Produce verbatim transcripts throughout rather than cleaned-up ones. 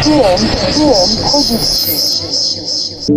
T M, T M Production.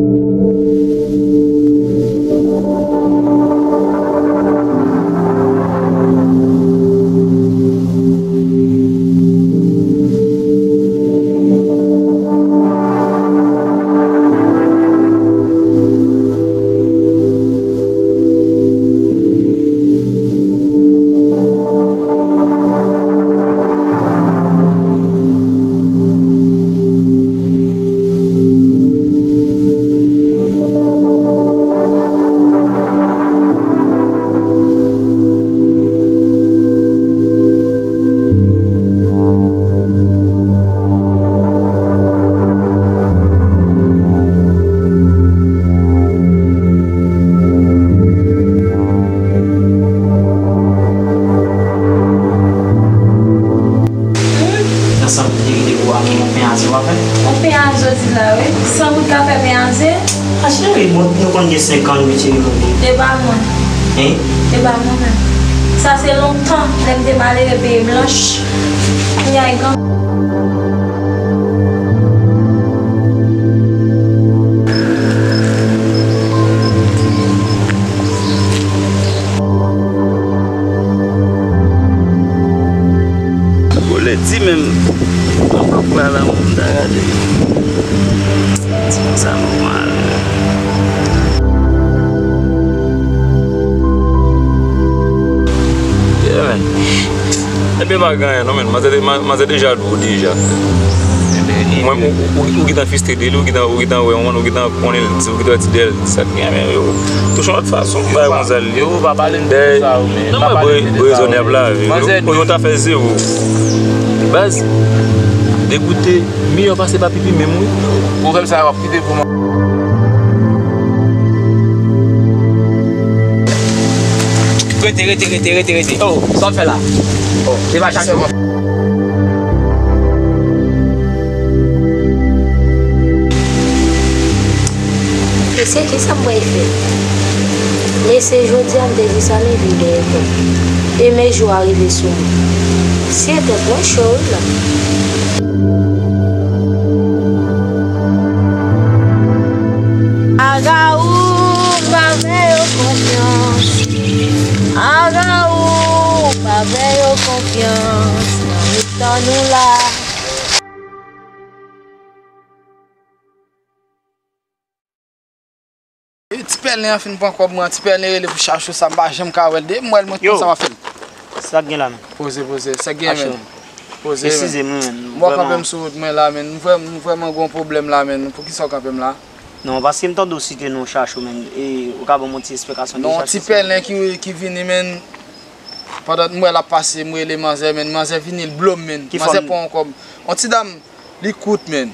Nan sa m te rete pou ap yon pen a ze w ap fè? Yon pen a ze w di la, wi. San goud ka fè pen a ze? A cheri, bon, nou konn gen senk an, nou retire yo, wi. E pa mwen. Hein? E pa mwen menm. Sa se lontan, lè m te malere, peye blanch. Kounye a, e gran. Gwo lè di menm. Mwen pa kwè nan moun ta gade. Ti moun sa nòmal. Yeah, man. Ebyen, pa gen anyen non, men. Manzè de-, ma-, manzè deja dou deja. Mwen, ou, ou, ou gentan fistre de li, ou gentan, ou gentan wè, ou gentan konnen l di, ou gentan di dèyè l di sa k gen, men yo touche yon lòt fason, bagay konsa l ye. Yo pa pale m de sa, yo, men. Non, mwen, rezonab la, yo, yo ta fè zewo. Baz, degoute, miyò pase pa pipi menm, wi. Pwoblèm sa, w ap kite pou mwen. Rete, rete, rete, rete, rete. Oh, sa w ap fè la? Oh, se pa chak jou. Mesye, kisa m pral fè? Mesye, jodi a m te di sa leve dèyè kò m. Demen jou a rive sou mwen. Sye tèt mwen cho wi la. Agawou, m pa fè yo konfyans. Agawou, m pa fè yo konfyans. Nan mitan nou la. Ti pèlen an fin pran kòb mwen, ti pèlen rele pou Chachou sa, m pa janm ka wè l. Depi m wè l, mwen konn sa m ap fè l. Sa k gen la menm? Poze, poze. Sa k gen menm? Poze, men. Eskize m, wi, men. M wè kanpe m sou wout mwen la, men. M vrè-, m vrèman gen yon pwoblèm la, men. Poukisa w kanpe m la? Non, paske m tande w site non Chachou, men. E, ou ka ban m yon ti esplikasyon de Chachou, silvouplè? Non, ti pèlen ki, ki vini, men. Pandan m wè l ap pase, m rele manzè, men. Manzè vini, l blo m, men. Manzè pran yon kòb. Yon ti dam, li kout, men.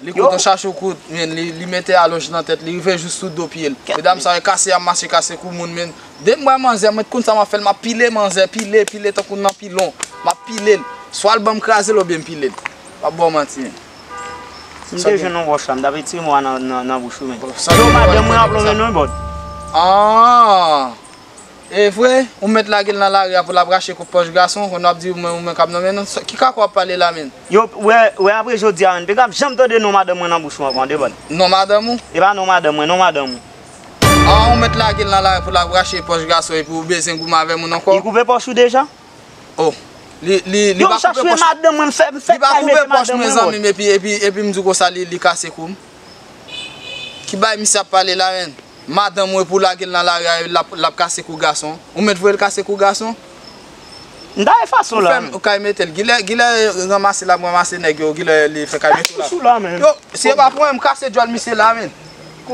Li kout, yon Chachou kout, men, li, li mete alonj nan tèt li, rive jis sou do pye l. Medam sa yo kase, y ap mache kase kou moun, men. Depi m wè manzè, mwen konn sa m ap fè l, m ap pile manzè, pile, pile tankou nan pilon. M ap pile l. Swa l ban m kraze l oubyen m pile l. M ap ba w manti, men. M te jwenn yon wòch la, m t ap retire mo a nan, nan, nan bouch ou, men. Yo, madanm mwen ap lonmen non, bòd. Ah! E vre, ou mèt lage l nan lari a pou l ap rache kou pòch gason, kounye a w ap di ou menm, ou menm k ap nonmen non. Ki kaka w ap pale la, men? Yo, wè, wè apre jodi a, men, m p ap janm tande non madanm mwen nan bouch ou ankò, an debann. Non madanm ou? E pa non madanm mwen, non madanm ou. An, ou mèt lage l nan lari pou l ap rache pòch gason epi ou bezwen goumen avè moun ankò? Li koupe pòch ou deja? Oh, li, li, li pa koupe pòch. Yo, Chachou, e madanm mwen, m fè, m fè kay mete madanm mwen, bòd. Li pa koupe pòch mwen, zanmi m, epi, epi, epi m di w konsa, li, li kase kou m. Ki bagay misye ap pale la, menn? Madanm ou e pou lage l nan lari a, l ap, l ap kase kou gason. Ou mèt voye l kase kou gason? M ta efase w la, menn. Ou kay mete l. Gilè, gilè ranmase l ap ranmase nèg yo, gilè li fè kay mete w la. Yo, si e pa pou mwen, m kase djòl misye la, menn. N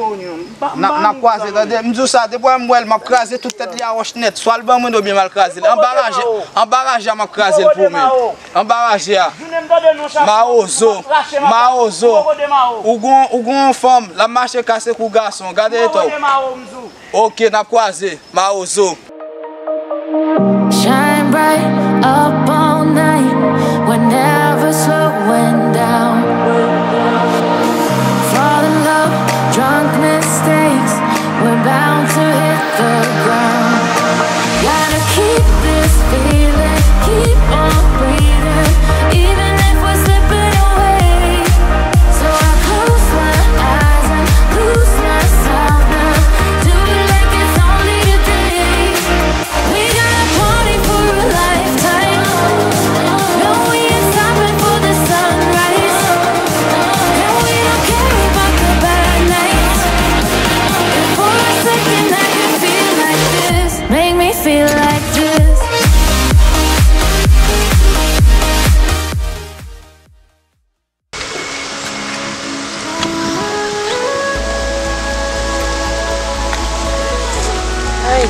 ap, n ap kwaze, tande. M di w sa, depi w wè m wè l, m ap kraze tout tèt li a wòch nèt. Swa l ban mwen oubyen m al kraze l. Anba raje, anba raje a, m ap kraze l pou ou, menn. Anba raje a. Mawozo, mawozo. Ou gon, ou gon fanm, l ap mache kase kou gason. Gade eta w. Ok, n ap kwaze. Mawozo. Shine bright up all night. We're never slowing down. Falling low, drunk mistakes. We're bound to hit the ground. Gotta keep this feeling, keep on breathing, even if we're slipping away.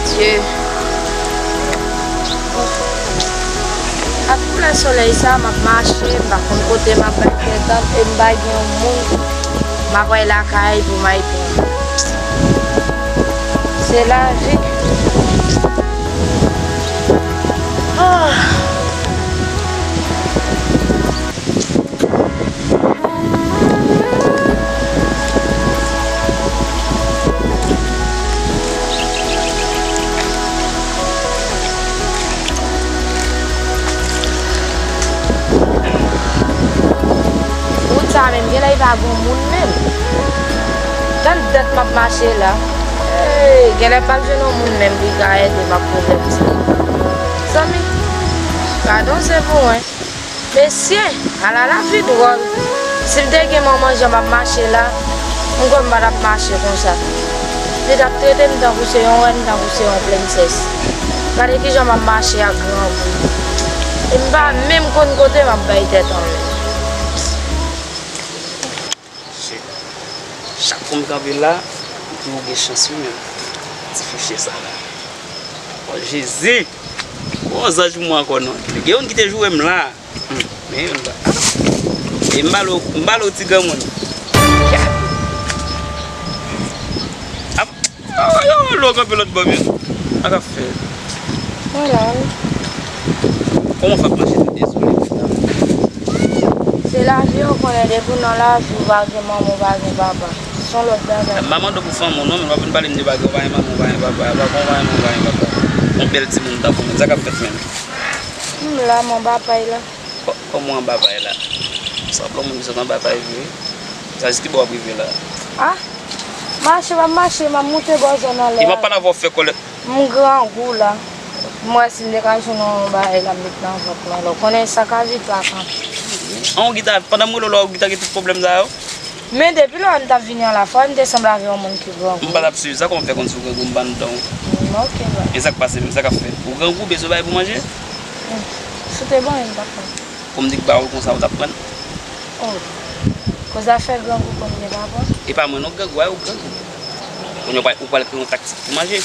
Dye. Ak koulè solèy sa, m ap mache, m pa konn kote m ap bay tèt an, e m pa gen yon moun m ap wè lakay pou m al pran. Se lavi. Ah. Wout sa menm, genlè li pa gon moun menm. Tann dat m ap mache la. Hey, genlè m p ap jwenn yon moun menm ki ka ede m ak pwoblèm sa. Zanmi, gadon se pou mwen. Mesye, ala lavi dwòl. Si m te gen manman jan m ap mache la, m kwè m pa t ap mache konsa. Li t ap trete m tankou se yon rèn, tankou se yon prensès. Gade kijan m ap mache ak grangou. E m pa menm konn kote m ap bay tèt an menm. Shit. Chak fwa m kanpe la, m di ou gen chans wi menm. Ti fichye sa la. O Jezi! Gon zanj pou mwen ankò non. Gen youn ki te joure m la. Hmm. Men youn la. E m ba l, m ba l ti granmoun. Ap, ah, yo, lò kanpe lòt bò men. Sa k ap fè? Mwen la wi. Kòman w fè ap mache tou dezole konsa? Se lavi, ou konnen, depi w nan lavi, ou pa gen manman, ou pa gen papa. Se yon lòt bagay. M pa mande w pou fanmi w non, men w pa vin pale m de bagay, ou pa gen manman, ou pa gen papa, ou pa gen manman, ou pa gen papa. Yon bèl timoun tankou mwen, sa k ap fèt menm? M la, m anba pay la. Kò-, kòman w anba pay la? Sanble yon moun ki sot anba pay vre. Sa jis ki bò w ap rive la? Ah! Mache, m ap mache, m ap moute bò zòn anlè a. E m ap pale avè w, fè kòlè. M grangou la. M wè si m te ka jwenn yon bagay la, m met nan vant mwen la. Ou konnen sa ka vit pa kanpe. An, yon gita, pandan m rele w la, yon gita gen tout pwoblèm sa yo? Men depi lè m t ap vini an la, fò m te sanble avè yon moun ki grangou. M pa t ap swiv sa, kòman m fè konn si w grangou, m pa anndan w. Mm, ok, bye. E sa k pase menm, sa k ap fèt? Ou grangou, bezwen bagay pou manje? Mm. Si w te ban mwen, m t ap pran. Pou m di k ba ou l konsa, ou t ap pran l? Oh. Koz afè grangou konn gen pa bon. E pa mwen non grangou a, ou grangou. Kounye a ou pral, ou pral kreye yon taktik pou manje.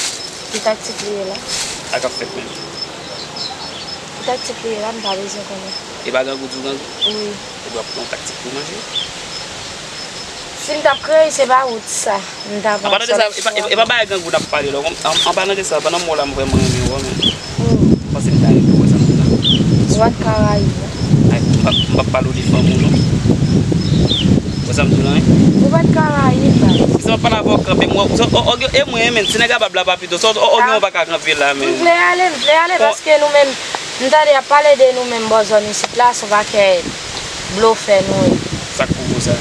Ki taktik li ye la? Sa k ap fèt menm? Ki taktik li ye la, m pa bezwen konnen. E pa grangou di w grangou? Wi. Ebyen w ap kreye yon taktik pou manje. Si m t ap kreye, se pa wout sa. M ta pran. An palan de sa, e pa, e pa bagay grangou n ap pale la. An, an palan de sa, pandan m wè w la, m vrèman renmen w, men. Oh. M panse m ta renmen w, wè sa m di la. Ou pa t ka rayi m. Ay, m p ap, m p ap pale w de fanmi w non. Wè sa m di w la, wi. Ou pa t ka rayi m, baz. Si m ap pale avè w, kanpe m wè, o, o, o, e mwen, men, si nèg la pa bla pa pito, sa, o, o, o, ou pa ka kanpe la, men. M vle ale, m vle ale, paske nou menm, m tande y ap pale de nou menm bò zòn isit la, se yon pakèt blofè nou ye. Sa k pwouve w sa?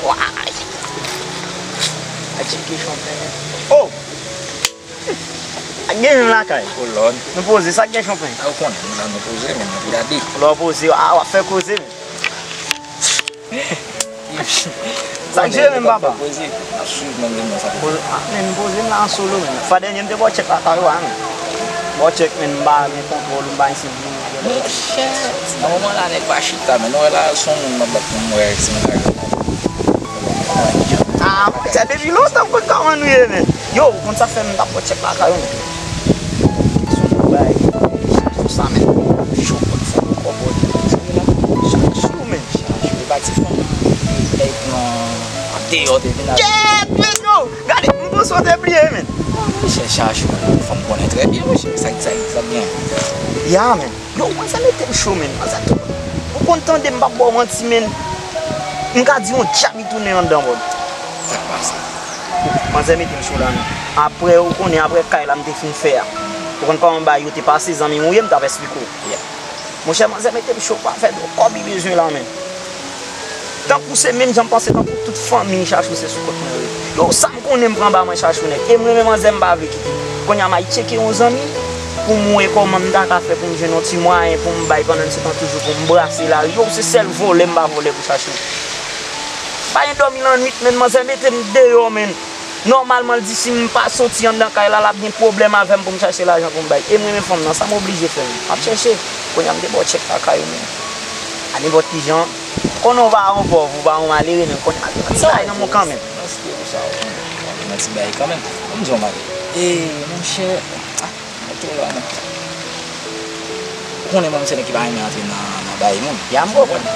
Waay! Adje ke chanpèn. Oh! Ak gen menm lakay. Oh Lord. Nou poze, sa k gen chanpèn? A, ou konnen, nou la nou poze, men nou gade. Lè w poze, a, w ap fè koze, men. Sa k jere menm, papa? Poze. N ap swiv menm, men sa. Poze, a, men m poze m la an solo, men. Fwa dènye m te ba w tchèk lakay ou a, men. Ba w tchèk, men, m pa gen kontwòl, m pa gen sivil. Monchè, ti moman la, nèg pa chita, men. Nou wè la, se yon moun m ap bat pou m wè si m ka jwenn. Ah, monchè, depi lontan m konn kòman nou ye, men. Yo, ou konn sa k fè m t ap ba w tchèk lakay ou, men. Kesyon pou bay, kesyon sa, men. Cho, konn fè yon kòbòy. Chak jou, men. Chak jou, e pa ti fanm, e, e, nan, andeyò te vin avè. Kèt, men, yo! Gade, m panse w te bliye, men. Monchè, chak jou, fanm konnen trè byen, monchè. Sa, sa, sa byen. Ya, men. Yo, manzè mete m cho, men. Manzè tou. Ou konn tande m p ap ba w manti, men. M ka di yon djab li tounen anndan, bòd. Sa k pase? Manzè mete m cho la, men. Apre, ou konnen, apre kay la, m te fin fè a. Ou konn kòman bagay yo te pase, zanmi m ou ye, m t ap esplike w. Yeah. Monchè, manzè mete m cho, pa fè dlo kòb li bezwen la, men. Tankou se menm jan m panse, tankou tout fanmi Chachou se sou kont mwen yo ye. Yo, sa m konnen m pran ba mwen Chachou nèt. E m renmen manzè m pa vle kite. Kounye a m al tcheke yon zanmi pou m wè kòman m ta ka fè pou m jwenn yon ti mwayen pou m bay pandan se tan toujou pou m brase lari. Yo, se sèl vòlè m pa vòlè pou Chachou. Pa gen dòmi lannwit, men manzè mete m deyò, men. Nòmalman, l di si m pa soti anndan kay la, l ap gen pwoblèm avè m pou m chache lajan pou m bay. E m renmen fanm nan, sa m oblije fè, men. M ap chèche. Kounye a m te ba w tchèk lakay ou, men. A nenpòt ki jan, konnen w pa yon pòv, ou pa yon malere, men kounye a Ti bay nan mwen kanmenm. Nan site ou sa, ou konn. Nan ti bay kanmenm. Kòm di w, mari. E, monchè, ah, mwen tou la, non. Ou konnen mwen, m se nèg ki pa renmen antre nan, nan bay moun. Ya, m konprann.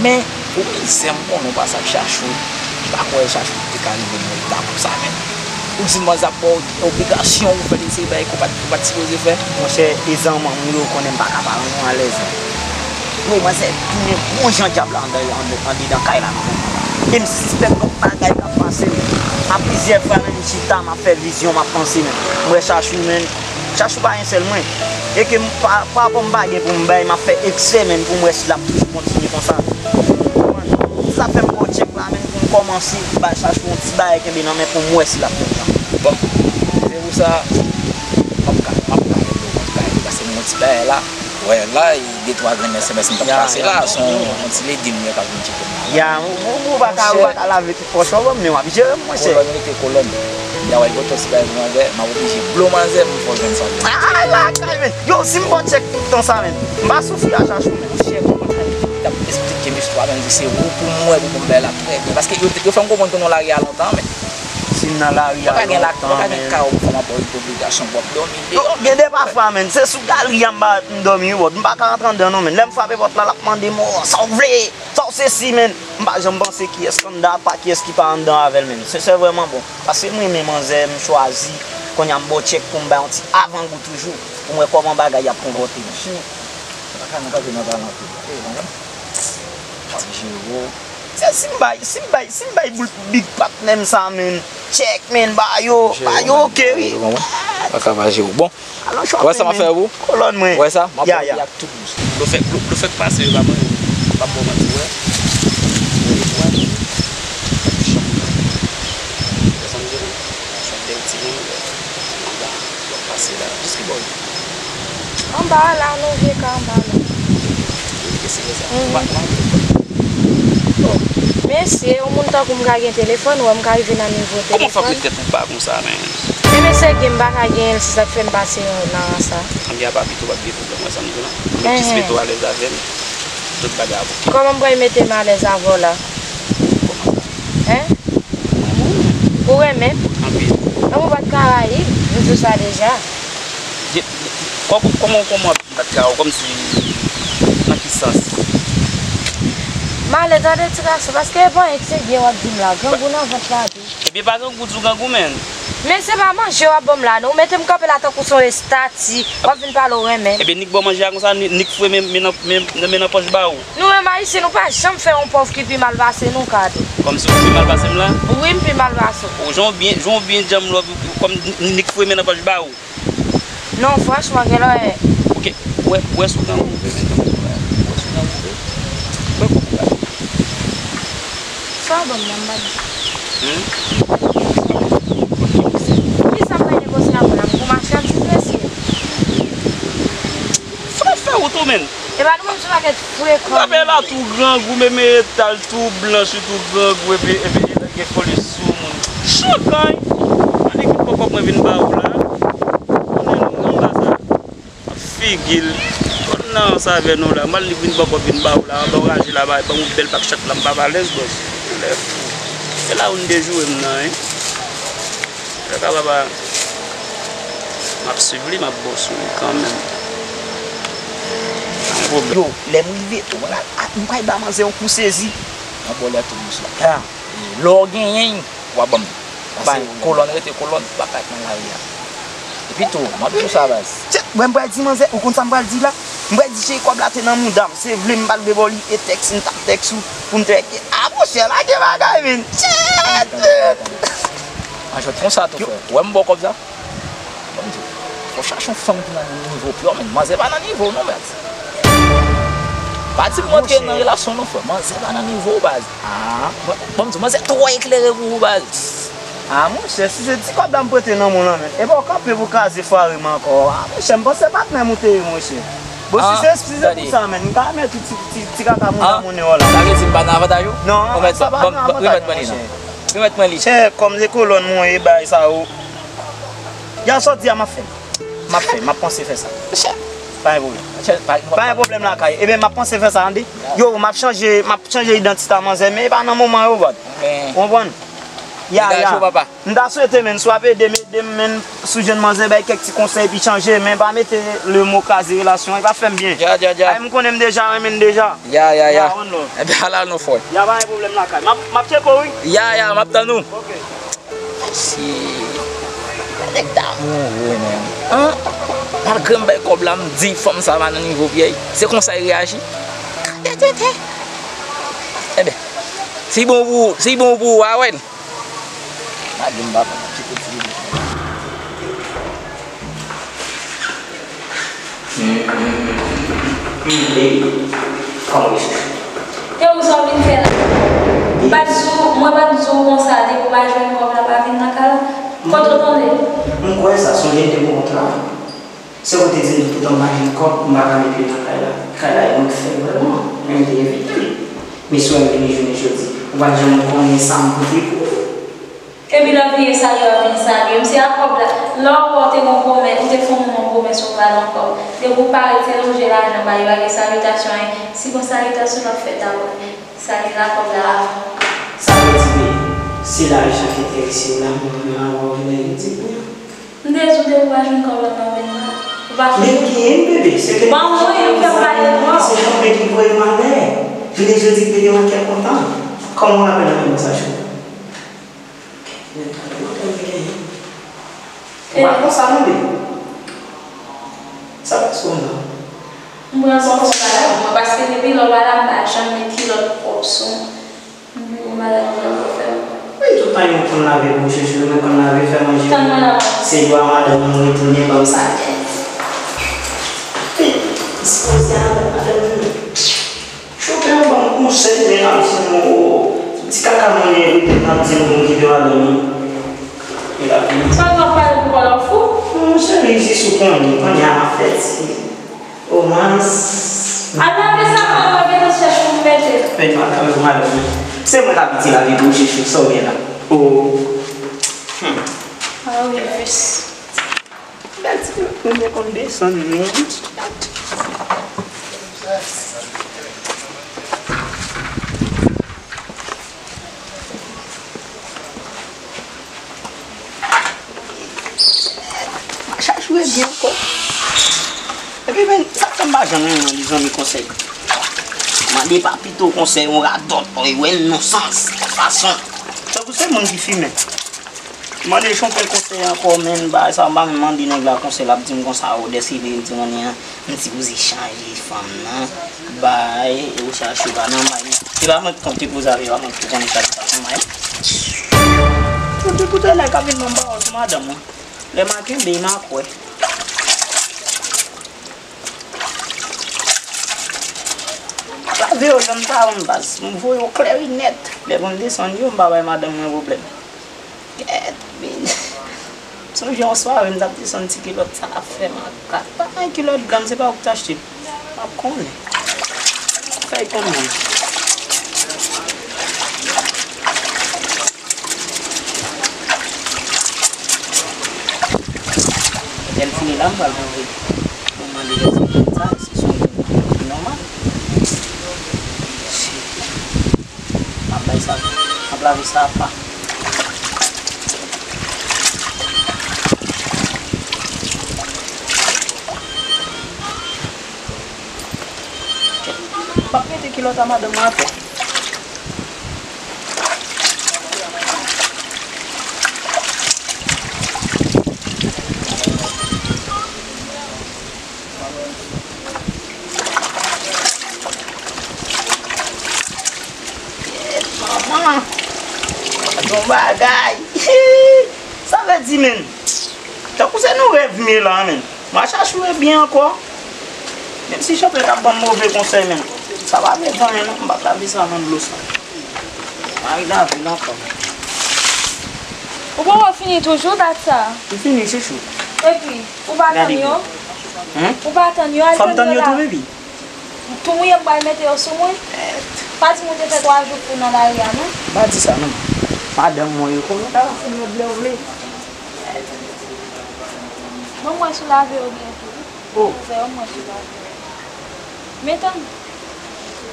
Men, pou mizè m konnen ou pase ak Chachou, m pa kwè Chachou te ka rive nan eta konsa, men. Ou di manzè ap ba w obligasyon pou fè de seri bagay ke w pa t, ou pa t sipoze fè. Monchè, e zanmanm ou yo konnen m pa ka pa rann ou alèz. Wi, manzè tounen bon jan dyab la anndan, anndan, andedan kay la nan moman la. E m sispèk yon bagay k ap pase, men. A plizyè fwa, men, m chita, m ap fè vizyon, m ap panse, men. M wè Chachou, men. Chachou pa gen sèl mwen. E ke m pa, pa rapò m pa gen pou m bay, m ap fè eksè, men, pou m wè si l ap toujou kontinye konsa. Ou konprann? Se sa fè m ba w tchèk la, men, pou m kòmanse bay Chachou yon ti bagay kenbe nan men pou m wè si l ap fè l la. Bon, se pou sa, m ap ka, m ap ka rele w, m ap ka rele w, paske m gon ti bagay la. Wè, la, e de twa grenn S M S m t ap pase la, se yon, yon ti lady m wè k ap vin tcheke m la. Ya, ou, ou, ou pa ka, ou pa ka lave tout pòch ou, men w ap jere m, monchè. Kolòn rete kolòn. Ya, wè, gon ti bagay pou manzè, m ap oblije blo manzè pou m fè w jwenn sa. Ay, lakay, men. Yo, si m ba w tchèk tout tan sa, men, m pa soufri a Chachou, men. Monchè, m konn sa li t ap esplike m istwa, men, se ou pou m wè, pou m bay la trè byen. Paske yo, yo fè m konprann ke nou lari a lontan, men. Si m nan lari a lontan, men. Mwen pa gen la, mwen pa gen kay pou fè m ap ba w obligasyon pou w ap dòmi deyò. Yo, gen de pafwa, men, se sou galri a m pa m dòmi, wi, bòt. M pa ka rantre anndan, non, men. Lè m frape pòt la, l ap mande m, "Oh, sa w vle? Sa w sesi, men?" M pa janm panse kiyès k anndan ak pa kiyès ki pa anndan avè l, men. Se, se vrèman bon. Paske m renmen manzè, m chwazi. Kounye a m ba w tchèk pou m bay yon ti avangou toujou. Pou m wè kòman bagay y ap konpòte, men. Chou, pa ka nan kanpe nan talan tou. E, konprann? W ap jere w. Se si m bay, si m bay, si m bay boul big patnè m sa, men. Tchèk, men, ba yo, ba yo, oke, wi. Ou konprann? Pa ka pa jere w. Bon, Alon chòp, wè sa m ap fè pou ou? Kolòn mwen. Wè sa? M ap ba w li ak tout bouch. Blofèk, blo-, blofèk pase yo pa mwen. M p ap ba w manti, wè. Wè, wè. Pèsonn vini. Chòp bèl timoun, wè. Anba, w ap pase la. Jis ki bò w ye? Anba a la, nan vye ka anba la. Wi, se vre sa. Mhm. Ou pa, ou pa gen telefòn? Oh, mesye, yon moun tankou m ka gen telefòn, wè m ka rive nan nivo telefòn. Kòman w fè ap ret tèt ou ba konsa, men? Men mesye, gen m pa ka genyen l, se sa k fè m pase nan ran sa. Anbyen a pa pito, pa gen pwoblèm, wè sa m di w lan. M jis mete w alèz avè m. Tout bagay ap oke. Kòman m pral mete m alèz avè w la? Kòman sa? Hen? Mwen, mwen renmen w. Ou renmen? Anpil. Lanmou pa t ka rayi, m di w sa deja. Kòman, kòman, kòman? M pa t ka wè w kòmsi nan ki sans? M alèz tande ti gason, paske e pa anyen ki se byen w ap di m la, grangou nan vant la tou. Ebyen pa grangou di w grangou, men. Men se pa manje w ap ban m la, non. Ou mete m kanpe la tankou se yon estati, w ap vin pale w renmen. Ebyen nik ba w manje a konsa, ni-, nik foure men, men nan, men, men nan pòch ba w. Nou menm Ayisyen, nou pa janm fè yon pòv ki pi mal pase nou kado. Kòmsi w pi mal pase m la? Wi, m pi mal pase w. O, jan w byen, jan w byen djanm love, kòm nik foure men nan pòch ba w. Non, franchman, genlè. Oke, ou wè, ou wè si w grangou, ou wè si w grangou, ou wè si w grangou, ou wè kòman w pral. Sa w ban m nan, m pa di. Hmm? Kisa m pral negosye avè w la? M gon machandiz, mesye. Sa w fè ou tou, menn? E pa nou menm se pakèt frekan. Afè la tou grangou, men, men etal tou blanch, tou grangou, epi, epi gen foli sou moun. Chokay! Mande ki pòpòp mwen vin ba ou la. Konnen nou anba sa. Figi l. Konn nan ansanm avè nou la. M al li vin pòpòp vin ba ou la. Anba w raje la, ba, ban m yon bèl pak chat la, m pa alèz, bòs. Lè fou. Se la ou n dejoure m nan, wi. Lè ka papa. M ap swiv li, m ap bon sou li kanmenm. Pa gen pwoblèm. Yo, lè m rive, ou wè, a, m pral ba manzè yon kou sezi. M ap ba w lè tou, mesye. Ya. E lè w genyen, w a ban m. Paske kolòn rete kolòn, pa ka nan lari a. Epi tou, m ap di w sa, baz. Tchè, mwen m pral di manzè, ou konn sa m pral di la? M pral di cheri kòb la te nan mouda m, se vle m pa t vle ba w li, e tèks m t ap tèks ou, pou m tèk. A, monchè, lage bagay, men. Tchè, tchè. An jwèt konsa tou, frè. Ou wè m ba w kòb sa? Ban m di w, fò w chache yon fanm ki nan nivo pye w, men manzè pa nan nivo w non, baz. Pa di m rantre nan relasyon non, frè. Manzè pa nan nivo w, baz. Ah, ban m di w, manzè twò eklere pou ou, baz. Ah, monchè, si se ti kòb la m prete nan men w lan, men. E pa w kanpe pou kraze fware m ankò. Ah, monchè, m panse patnè m ou te ye, monchè. Bon, si se, si se pou sa, men, m ka mete ti, ti, ti kaka mouda moun yo la. Sa vle di m pa nan avantaj ou? Non, sa pa nan avantaj ou, monchè. Remèt mwen li non. Remèt mwen li. Chè, kòm se kolòn mwen ye, bay sa yo. Ya sòti a, m ap fè. M ap fè, m ap panse fè sa. Chè. Pa gen pwoblèm. Pa gen pwoblèm lakay. Ebyen, m ap panse fè sa, tande. Yo, m ap chanje, m ap chanje idantite a manzè, men e pa nan moman yo, bòt. Ou konprann? Ya, ya. M ta swete, menn, si w ap ede m, ede m, menn, si w jwenn manzè, bay kèk ti konsèy, epi chanje, men pa mete le mo kraze relasyon, e pa fè m byen. Ya, ya, ya. Ay, m konnen m deja renmen l deja. Ya, ya, ya. Ya, one love. Ebyen, ala non, frè. Ya, pa gen pwoblèm lakay. M ap, m ap tcheke w, wi. Ya, ya, m ap tann ou. Ok. Mesye, nèg damou vre, menn. An? Malgre m bay kòb la, m di fanm sa pa nan nivo pye l. Se konsa l reyaji. Tè, tè, tè. Ebyen, si bon pou ou, si bon pou ou, a wè l. Malgre m pa konn tcheke ti. Hum, hum, hum, hum, hum, baby. Kòman w ye, chouchou? Te ou sa w vin fè la? Bat sou, mwen bat sou konsa, depi w pa jwenn kòb la, pa vin nan kay la. Kote w tande? M kwè sa, sonje n te gon kontra. Se ou te di m tout an m pa jwenn kòb, m pa ka met pye nan kay la. Kay la, e mwen k fè l vrèman, men m te envite l. Men si w wè m vini jounen jodi, ou pa t janm konnen sa m pote pou ou. Epi lè w vini salye, w ap vin salye m. Se a kòb la. Lè w wè w te gon pwomès, ou te fè yon moun yon pwomès ou pa l ankò. Depi w parèt, se lonje lajan ba yo, pa gen salitasyon, anyen. Si gon salitasyon l ap fèt apre. Salye l a kòb la avan. Sa vle di, bebe, se lajan ki enterese w la, mwen menm avè w vin reyini kounye a. M te di w depi w pa jwenn kòb la, m pa vin la. Ou pa jwenn. Men genyen, bebe, se ke. Bon, wi, ou fè m pale twòp. Se Jean-Pierre ki voye m alè. Vini jodi, bebe, mwen kè kontan. Kòman w raple nan men mwen sa, chou? Mwen pa konn anpil m genyen. Ou pa konsa non, bebe. Sa pase w la? M pran sa konsa la, mwen, paske depi lè w pa la, m pa janm met kilòt pwòp sou mwen. M poko malad, m poko fè. Wi, tout tan yo konn lave pou w, chouchou, mwen konn lave, fè manje. Tann mwen la. Se dwa madanm mwen retounen ban m sa nèt. Wi, sipoze a madanm mwen. Chopè an ban m konsèy, men l ap di m, o, ti kaka mwen rete, l ap di m pou m kite madanm nan. E l ap vini. Sa w ap pale pou kò w fou? Non, cheri, jis ou konnen, kounye a m ap fè ti romans. Al lave sa, mwen, mwen gentan chèche pou m mete. Men madanm, madanm, se mwen k ap di lave pou w, chouchou, sa w gen la? O. Hmm. Ah oui, vis. Bèl ti moun, mwen konn desann, men. Chachou e byen ankò. Epi, men, sa k fè m pa janm renmen mande zanmi konsèy. Mande pa pito konsèy, yon radòt, wi, wè, non sans, fason. Tankou se moun ki fimen. Mande Chonpè konsèy ankò, men bagay sa, m pa menm mande nèg la konsèy, l ap di m konsa, o, dèske li di konnen an, m sipoze chanje fanm nan, bay, e ou chache pa nan may. Se pa mwen k konn te poze avè yo, mwen ki konnen chache pa nan may. Ou te koute nèg k ap vin ban m pawòl sou madanm mwen. Lè m a kenbe, m a kwè. Lave yo jan m ta wè m baz. M voye yo klè wi nèt. Lè pou m desann yo, m pa bay madanm mwen pwoblèm. Kèt, men. M sonje yon sware, m t ap desann ti kilòt sa ap fè makak. Pa gen kilòt blan, se pa ou k t achte l. M ap konnen. Fèy konn moun. Lè l fini la, m pral mande. Mwen mande lè se konn sa, si se yon moun ki nòmal. M ap bay sa, m ap lave sa apa. M ap mete kilòt a madanm mwen atè. Manman! Bon bagay! Sa vle di, menn? Tankou se nan rèv m ye la, menn. M a chache w byen ankò. Menm si Chonpè t ap ban m move konsèy, menn. Sa pa vle di anyen, non. M p ap lave sa nan dlo sa. M a rive lave l ankò. Ou poko fini toujou dat sa? M fini, chouchou. Epi, ou pa tann yo? Ou pa tann yo, al tann yo la. Fò m tann yo tou, baby? Tou mouye m pral mete yo sou mwen. Pa di m ou te fè twa jou fou nan lari a, non. Pa di sa, non. Madanm mwen yo konnen ta fou mwen vle ou vle. Bon, mwen sou lave yo byen tou. Oh. Fè yon manje pa vre. Men tann.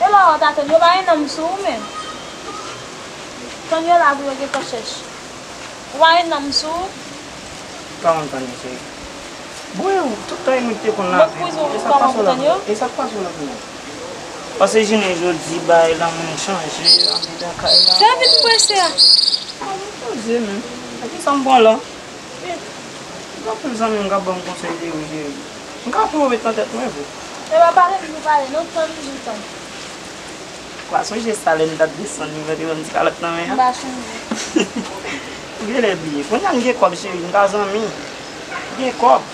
E la w ap tann yo pa gen nanm sou ou menm. Tann yo la pou yo gen tan chèch. Ou pa gen nanm sou ou. Pa konn tann yo, cheri. Bon, e ou, tout tan e mwen ki te konn lavi. Mwen kouz ou kòman pou tann yo? E sa k pase w la pou mwen? Pase jounen jodi, bagay la moun chanje, andedan kay la. Fè vit prese a. A, mwen poze menm. Nan kisa m pran la? Gen anpil zanmi m k ap ban m konsèy de ou, cheri. M ka pran ou met nan tèt mwen vre. E pa pale m pou pale, non, tann m di w tann. Ou pa sonje sa lè m t ap desann li, mwen te ban m ti kalòt nan men an? M pa sonje. Ou genlè bliye. Kounye a m gen kòb, cheri, m ka zanmi. M gen kòb.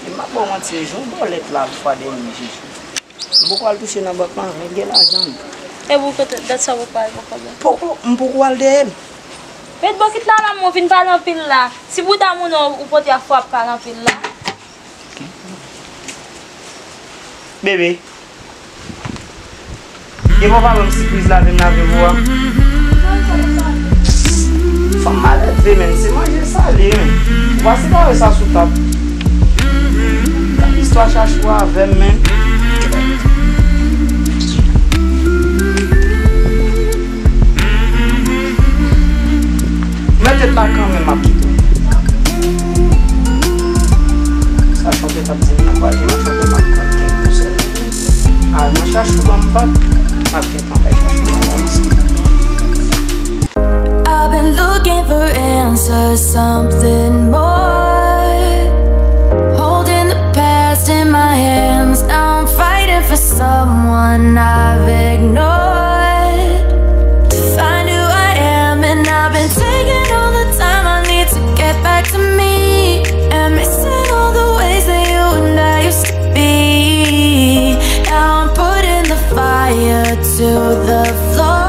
E m ap ba w manti, yon bòlèt la, lòt fwa dènye, cheri. M poko al touche nan bank lan, men gen lajan m. E pou kote, dat sa poko al nan kòb la? Poko, m poko al dèyè l. Met bokit la la, mwen vin pale anpil la. Si bouda moun ou, ou pote a fwa ap pale anpil la. Bebe. E bon, pa ban m sipriz lave m lave pou a. Fanm malèt vre, menn. Se manje sale, menn. Ou pa separe sa sou tab. Gad istwa chachou avè m, menn. Mete tèt la kanmenm, m ap kite w. Sa chante t ap di m nan, pa jwe nan chante m ap pran kèk pou sèl. Al nan chachou ban m bat, m ap gentan bay chachou ban m bat. I've been looking for answers, something more. Holding the past in my hands, now I'm fighting for someone I've ignored. To find who I am, and I've been taking all the time I need to get back to me. And missing all the ways that you and I used to be. Now I'm putting the fire to the floor.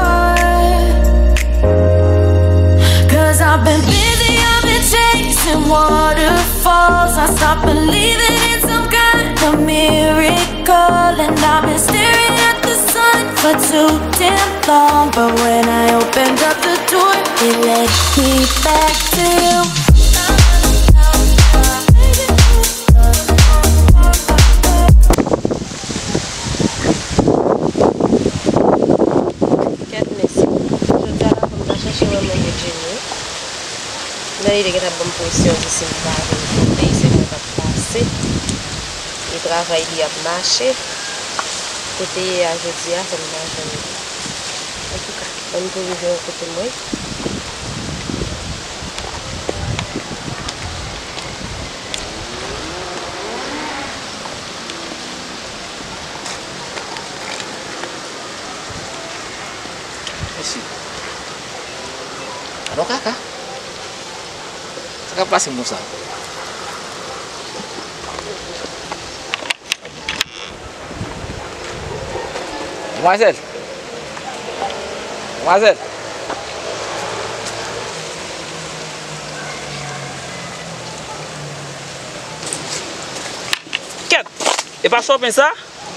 'Cause I've been busy, I've been chasing waterfalls. I stopped believing in some kind of miracle, and I've been staring at the sun for too damn long. But when I opened up the door, it led me back to you. Kèt, mèsi. Jodi a la, fò m ta chèche wè manbo Jenny. Nan li te gentan ban m presyon, di si m pa vin kote, se mwen k ap pase. E travay li ap mache. Kote ye a jodi a, fò m ta jwenn li. Antouka, ann tou rive yon kote mwen. Mesye. Alò kaka. Sa k ap pase m konsa? Demwazèl! Demwazèl! Kèt! E pa Chopin sa?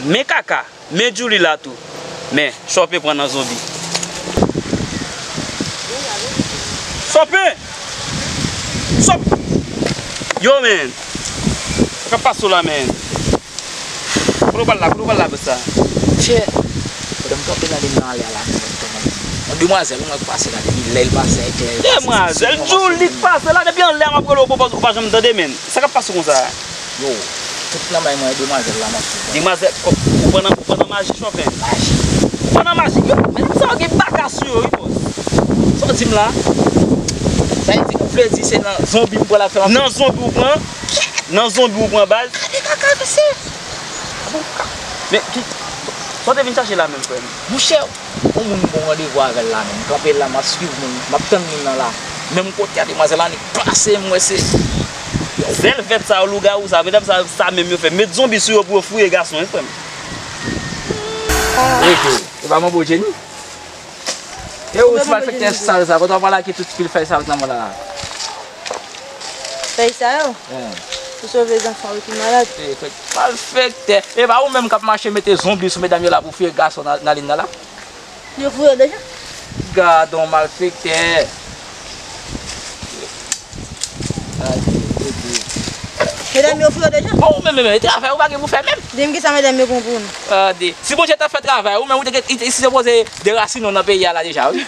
Men kaka! Men Djouly la tou. Men, Chopin pran nan zonbi. Chopin! Chop! Yo, men! Sa k ap pase w la, men? Kote w pral la? Kote w pral la, bòs sa? Monchè, pandan m kanpe nan liy nan anlè a la, yon demwazèl, mwen, k pase la, depi lè l pase, eklè l pase. Demwazèl Djouly k pase la, depi anlè a m ap rele w, ou pa, ou pa janm tande, men. Sa k ap pase konsa? Yo, tout nan may mwen, demwazèl la, m ap sou. Demwazèl, ou, ou pran nan, ou pran nan maji, Chopin? Maji. Ou pran nan maji? Yo, men nèg sa yo gen baka sou yo, wi, bòs. Sa w di m la? Sa vle di, ou vle di se nan zonbi m pran l ap fè m ap. Nan zonbi ou pran? Nan zonbi ou pran, baz? Gade kaka, mesye. Men, ki, sa w te vin chache la menm, frè m? Monchè, yon moun m gon randevou avè l la menm. M kanpe la, m ap swiv moun, m ap tann moun nan la. Menm kote a demwazèl la annik pase m wè se. Zèl vèt sa yo, lougawou sa, medam sa, sa menm yo fè. Met zonbi sou yo pou yo fouye gason, wi, frè m. Rete, e pa manbo Jenny? E ou ti malfektè sal sa, kote w pral ak tout pil fèy sa yo nan men w la? Fèy sa yo? Pou sove zanfan yo ki malad. Malfektè! E pa ou menm k ap mache mete zonbi sou medam yo la pou fouye gason nan, nan liy nan la? Yo fouye deja. Gadon malfektè! Ay, Bondye. Medam yo fou yo deja? Bon, men, men, men, travay ou pa gen pou fè menm. Di m kisa medam yo gen pou nou. Gade, si Bondye ta fè travay, ou menm ou te, te, te sipoze derasinen w nan peyi a la deja, wi.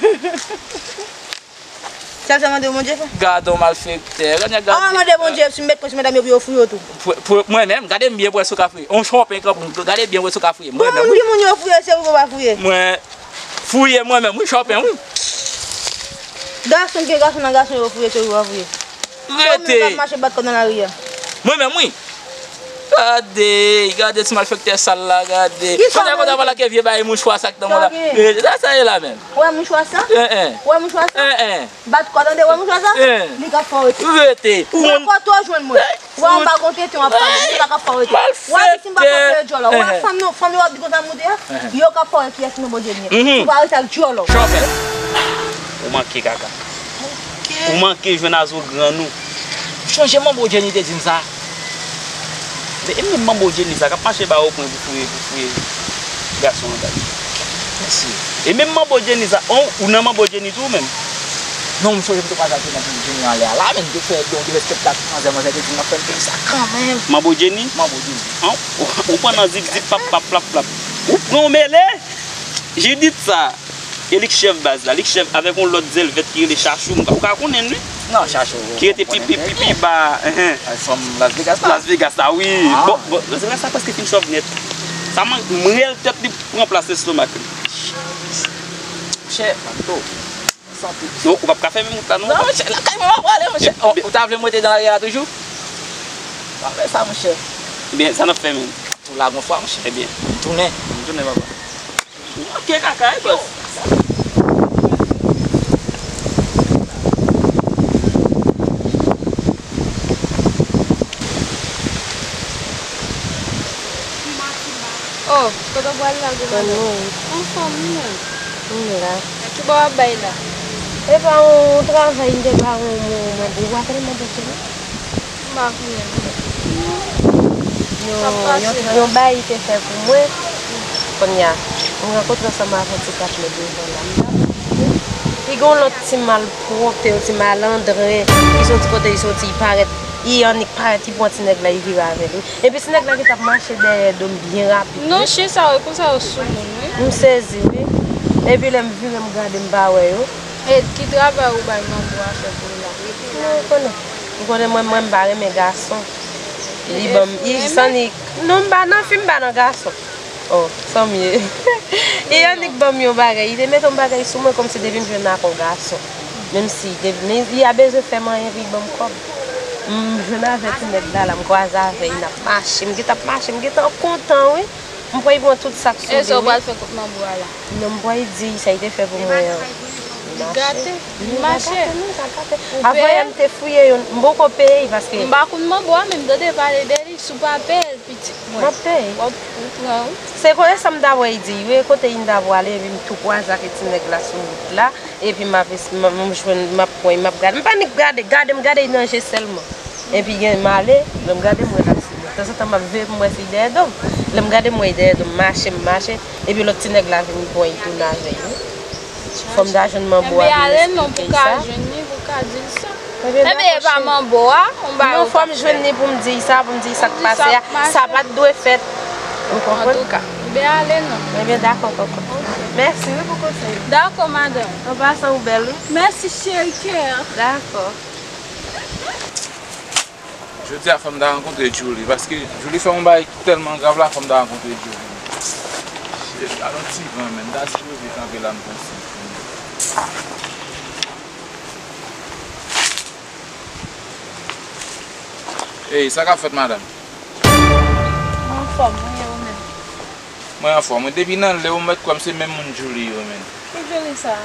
Sèl sa mande Bondye fè. Gade yon malfektè. Gade, gade. An mande Bondye si m met kòs medam yo pou yo fouye tou. Pou, pou mwen menm, gade m byen pou wè si w ka fouye. On chòpen kanpe, gade byen pou wè si w ka fouye. Mwen menm, wi. Moun yo fouye, se ou pa fouye. Mwen, fouye mwen menm, wi, chòpen, wi. Gason ki gason nan gason yo fouye, se ou pa fouye. Rete. Ou menm k ap mache bat kò nan lari a. Mwen menm, wi. Gade, gade ti malfektè sal la, gade. Kisa? Kounye a konn ap pale ak vye bagay mouchwa sa k nan men la. Sa, sa ye la menm. Wè mouchwa sa? Wè mouchwa sa? Bat kò tande, wè mouchwa sa? Li ka fè w rete. Rete. Ou konn kote w jwenn mwen. Wè anba gon tenten w ap pale, li pa ka fè w rete. Wè di si m pa fè w peye djòl la. Wè fanm nou, fanm yo ap di konsa moute a. Yo ka fè w wè kiyès ki manbo Jenny an. Si w pa rete ak djòl la. Chòpè. Ou manke kaka. Ou manke jwenn azo grann ou. Sonje manbo Jenny te di m sa. Men e menm manbo Jenny sa k ap mache ba ou pwen pou fouye, pou fouye gason an kay. Mèsi. E menm manbo Jenny sa, on, ou nan manbo Jenny tou ou menm? Non, m sonje m te kwaze ak manbo Jenny anlè a la, men m te fè yon de respèktasyon manzè, manzè te di m ap fè m peye sa kanmenm. Manbo Jenny? Manbo Jenny. An, ou, ou pran nan zip zip pap pap plap plap. Ou pran w mele? Jidit sa. E li k chèf baz la, li k chèf avèk yon lòt zèl vèt ki rele Chachou, ou ka konnen l wi. Non, Chachou. Ki rete pi, pi, pi, pi ba, enhen. Fanm Las Vegas la? Las Vegas la, wi. Bon, bon, Las Vegas la prèske fin chòv nèt. Sa man, m rèl tèt li pran plas lestomak li. Monchè, Panto. Santi. Non, ou p ap ka fèmen wout la, non. Non, monchè, lakay mwen m ap prale, monchè. Ou ta vle m rete nan lari a toujou? Pa fè sa, monchè. Ebyen, sa n ap fè menm? Ou la gon fwa, monchè. Ebyen. M tounen. M tounen, papa. Ou manke kaka, wi, bòs. Oh, kote w pral la, gwo madanm? Anfòm, wi, menm. M la. Ki bò w ap bay la? Epa yon travay m te ba yon moun mande w, w ap mande pou li? M pa konnen non. Yon, yon, yon bagay te fè pou mwen. Kounye a, m rankontre ansanm avèk yon ti kat nèg devan la. M pa konnen. Li gen yon lòt ti malpwòpte, yon ti malandren. Li soti kote li soti, li parèt, li annik parèt, li pran ti nèg la, li vire avè l wi. Epi ti nèg la gentan ap mache dèyè do m byen rapid wi. Non, chen sa yo, konsa yo sou moun wi. M sezi wi. Epi lè m vire, m gade, m pa wè yo. E ki travay ou bay manbo a fè pou ou la? Non, ou konnen. Ou konnen mwen, mwen m pa renmen gason. Li ban m, li sannik. Non, m pa nan fi, m pa nan gason. Oh, sa m ye. Li annik ban m yon bagay. Li te mete yon bagay sou mwen kòmsi depi m jwenn ak yon gason. Menm si, depi, men li a bezwen fè m anyen pou li ban m kòb. M jwenn avèk ti nèg la, la, m kwaze avè l, n ap mache. M gentan ap mache, m gentan kontan, wi. M kwè li pran tout sa k sou li, wi. E sa w pral fè kont manbo a la? Non, m kwè li di sa li te fè pou mwen an. Li gate, li mache. Li gate, non, li gate. Ou peye? Avanyè m te fouye youn, m poko peye paske. M pa konn manbo a, men m tande pale de li, si w pa peye l, pitit mwen. M ap peye. W ap, ou pran, wi. Se konnen sa m ta wè li di, wi, kote li ta pwale, epi m tou kwaze ak ti nèg la sou wout la. Epi m ap es-, m ap, m ap jwenn, m ap pran, m ap gade. M pa nik gade, gade, m gade nan je sèlman. Epi gen m ale, lè m gade m wè l ap swiv mwen. Tanzantan m ap veye pou m wè si l dèyè do m. Lè m gade m wè l dèyè do m, mache m mache. Epi lòt ti nèg la vin pran l tounen avè l wi. Fò m ta jwenn manbo a pou m eksplike sa. Ebyen, ale non, pou ka jwenn li, pou ka di l sa. Ebyen, dakò, cheri. Non, fò m jwenn li pou m di l sa, pou m di l sa k pase a. Sa pa t dwe fèt. Ou konprann? Antouka, ebyen, ale non. Ebyen, dakò, kòkòt. Ok. Mèsi, wi, pou konsèy ou. Dakò, madanm. An pasan, ou bèl, wi. Mèsi, cheri kè. Dakò. Jodi a, fò m ta rankontre Djouly, paske Djouly fè yon bagay ki tèlman grav la, fò m ta rankontre Djouly. Shit, gad yon ti van, menn. M ta sipoze kanpe la, m pran siy. Ey, sa k ap fèt, madanm? Mwen anfòm, mwen ye ou menm. Mwen anfòm, wi. Depi nan lè ou mèt kwè m se menm moun Djouly yo, menn. Ki Djouly sa?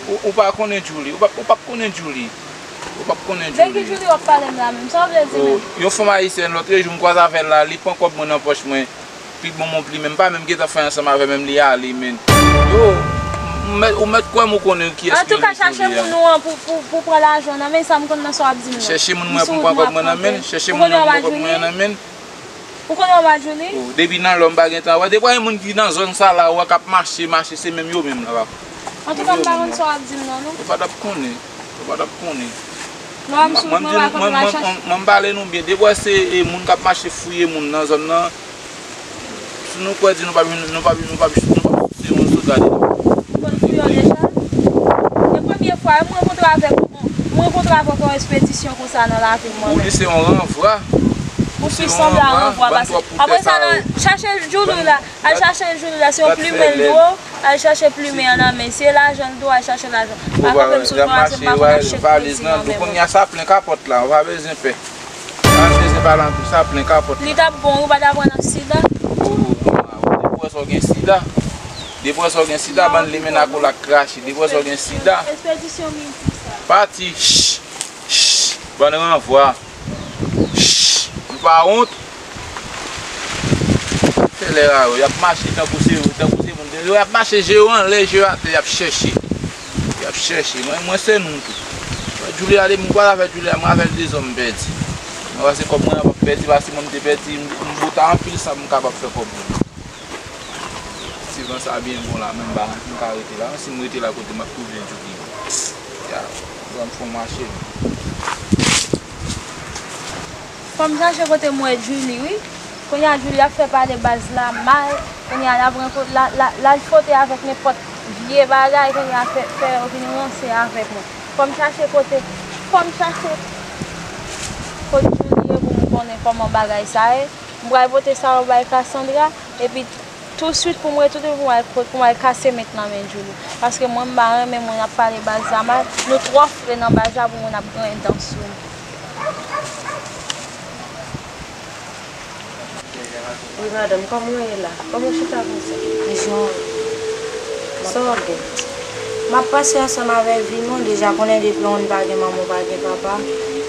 Ou, ou pa konnen Djouly. Ou p ap, ou p ap konnen Djouly. Ou p ap konnen Djouly. De ki Djouly w ap pale m la menm? Sa w vle di menm? Yon fanm ayisyèn, lòtrejou, m kwaze avè l la, li pran kòb mwen nan pòch mwen. Pi bon, m pli menm pa menm gentan fè ansanm avè menm li ale, menn. Yo, m mèt, ou mèt kwè m ou konnen kiyès ki rele Djouly a. Antouka, chache moun ou an pou, pou, pou pran lajan w nan men l, sa m konn nan sa w ap di m nan. Chèche moun mwen pou m pran kòb mwen nan men l. Chèche moun mwen pou m pran kòb mwen nan men l. Ou konnen w pa Djouly? Oh, depi nan lè m pa gen tan wè. Depi yon moun ki nan zòn sa la, ou wè k ap mache, mache, se menm yo menm la, papa. Antouka, m pa konn sa w ap di m nan, non. Ou pa t ap konnen. Ou pa t ap konnen. Non, m sou, mwen, m pa konn mwen, mwen, mwen, mwen pale nou byen. Depi wè se e, moun k ap mache fouye moun nan zòn nan, si nou kwè di nou p ap, nou p ap, nou p ap, nou p ap souse yon sou gade nou. Ou konn fouye deja? Se premye fwa, m rankontre avèk, m rankontre avèk yon espedisyon konsa nan lavi m, mwen menm. Ou li se yon ranvwa. Ou se yon sanble a ranvwa, bann twòp pou tè sa yo. Apre sa, chache Djouly la. Al chache Djouly la, se yon plimen l dwe. Al chache plimen an nan men. Si e lajan l dwe, al chache lajan. Pa kanpe m sou twazyèm, m pa konn ap chèk plezi nan men mwen. Kounye a sa plen kapòt la, ou pa bezwen pè. Pa bezwen pale anpil, sa plen kapòt la. Li t ap bon, ou pa ta pran nan sida. Depi wè sa w gen sida. Depi wè sa w gen sida, bann limena kola k krache. Depi wè sa w gen sida. Pati. Ch, ch, bann ranvwa. Ch, nou pa wont. Se lè a yo, y ap mache tankou se, tankou se moun. Yo, y ap mache je yo anlè, je yo atè, y ap chèche. Y ap chèche. Mwen, mwen se nou tou. Mwen, Djouly a depi m kwè afè Djouly a, mwen avè l de zòn m pèdi. Mwen pase kòb mwen an p ap pèdi, pase mwen m te pèdi, m, m bota anpil sa pou m kapab fè kòb mwen. Ti van sa byen bon la, men m pa, m ka rete la. Si m rete la kote m ap twouve Djouly. Ya, ban m fon mache. Fò m chache kote m wè Djouly, wi. Kounye a Djouly ap fè pale baz la mal. Kounye a l ap rankontre, l a, l a, l al fwote avèk nenpòt vye bagay, kounye a fè, fè yo vin ranse avèk mwen. Fò m chache kote, fò m chache kote Djouly ye pou m konnen kòman bagay sa ye. M pral pote sa yo bay Cassandra, epi touswit pou m retounen pou m al, pou m al kase men nan men Djouly. Paske mwen m pa renmen moun ap pale baz la mal. Nou twò fre nan baz la pou moun ap griyen dan sou nou. Wi, madanm, kòman w ye la? Kòman w chita konsa? Jan. Sa w gen? M ap pase ansanm avèk vi m, ou deja konnen depi yon moun pa gen manman, pa gen papa,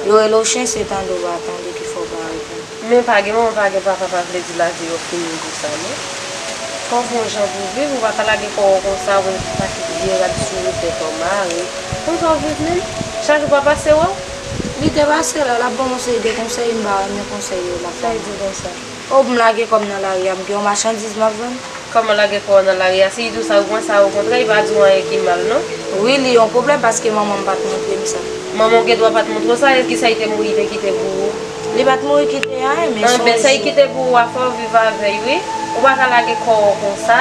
yo rele w chen, se tande w pa tande ki fè w pa reponn. Men pa gen manman, pa gen papa, pa vle di lavi yo fini konsa, non. Fò w fè yon jan pou w viv, ou pa ka lage kò w konsa, ou pa kite vye rad sou ou, tèt w mare. Konsa w viv menm? Chak jou pa pase wè w? Li te pase la, l ap ban m yon seri de konsèy, m pa renmen konsèy yo l ap ban m. Sa l di konsa? O, m lage kò m nan lari a, m gen yon machandiz m ap vann. Kòman lage kò w nan lari a? Si li di w sa, ou pran sa, okontrè, li pa di w anyen ki mal, non? Wi, li yon pwoblèm paske manman m pa t montre m sa. Manman w gen dwa pa t montre w sa, e kisa li te mouri, li te kite pou ou? Li pa t mouri kite anyen, men se yon jou. Anben, sa li kite pou ou a, fò w viv avè l, wi. Ou pa ka lage kò w konsa.